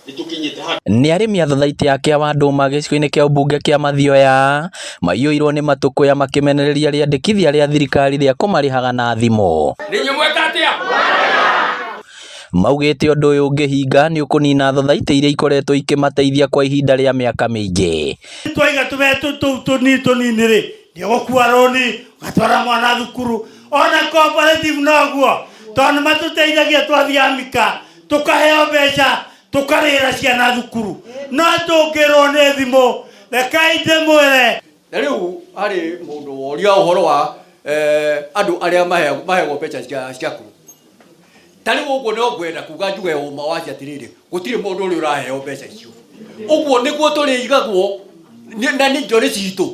Nĩtũkinyĩte handũ. Nĩ arĩmi a thathaitĩ ya Kĩawandũma gĩcigo-inĩ kĩa ũmbunge kĩa Mathioya maiyũirwo nĩ matũkũya makĩmenereria rĩandĩkithia rĩa thirikari rĩa kũmarĩhaga na thimũ. Nĩ inyuĩ mweka atĩa? Maugĩte ũndũ ũyũ ũngĩhinga nĩ ũkũnina thathaitĩ iria ikoretwo ikĩmateithia kwa ihinda rĩa mĩaka mĩingĩ. Twaiga tũbetu tũu tũnini tũnini rĩ, nĩũgũkua rũni ũgatwara mwana thukuru. Ona cooperative noguo, tondũ nĩ matũteithagia twathiĩ Amika tũkaheo mbeca tũkarĩhĩra ciana thukuru. No tũngĩrwo nĩ thimũ, rekei ndĩmwĩre. Na rĩu harĩ mũndũ woria ũhoro wa andũ arĩa maheagwo mbeca cia kũu. Ta rĩu ũguo no ngwenda kuga njuge ũma wa atĩrĩrĩ, gũtirĩ mũndũ ũrĩ ũraheo mbeca icio. Ũguo nĩguo tũrĩigagwo na nĩ indo nĩ citũ.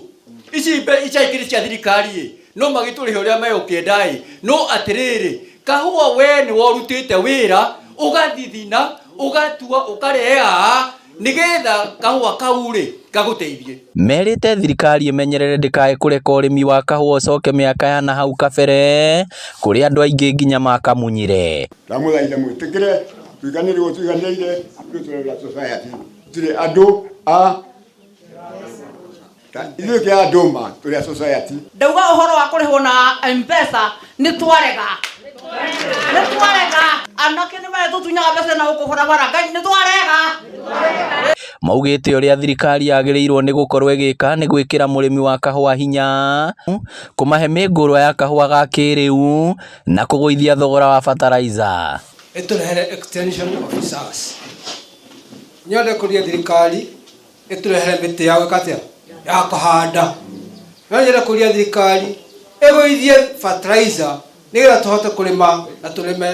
Ici ica ikĩrĩ cia thirikari ĩ, no magĩtũrĩhe ũrĩa megũkĩenda ĩ, no atĩrĩrĩ, kahũa we nĩ worutĩte wĩra, ũgathithina, ũgatua, ũkarehe haha, nĩgetha kahũa kau rĩ, gagũteithie. Merĩte thirikari ĩmenyerere ndĩkae kũreka ũrĩmi wa kahũa ũcoke mĩaka ya nahau kabere kũrĩa andũ aingĩ nginya makamunyire. Ndamũthaitha mwĩtĩkĩre tũiganĩre ũguo tũiganĩire, ithuĩ tũrenda society tũtirĩ andũ a ithuĩ kĩ andũ ma tũrĩ a society. Ndauga ũhoro wa kũrĩhwo na M-Pesa nĩ twarega, nĩ twarega. Anake nĩ maretũtunyaga mbeca na gũkũ barabara, Ngai nĩ twarega. Maugĩte ũrĩa thirikari yagĩrĩirwo nĩ gũkorwo ĩgĩka nĩ gwĩkĩra mũrĩmi wa kahũa hinya, kũmahe mĩngũrwa ya kahũa ga kĩrĩu na kũgũithia thogora wa bataraitha. Ĩtũrehere extension officers. Nyende kũria thirikari ĩtũrehere mĩtĩ ya gwĩka atĩa, ya kũhanda. No nyende kũria thirikari ĩgũithie fertilizer nĩgetha tũhote kũrĩma na tũrĩme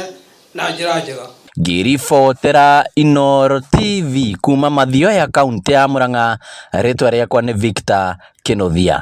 na njĩra njega. Ngĩribotera Inooro TV kuma Mathioya kaũntĩ ya Murang'a, rĩtwa rĩakwa nĩ Victor Kĩnuthia.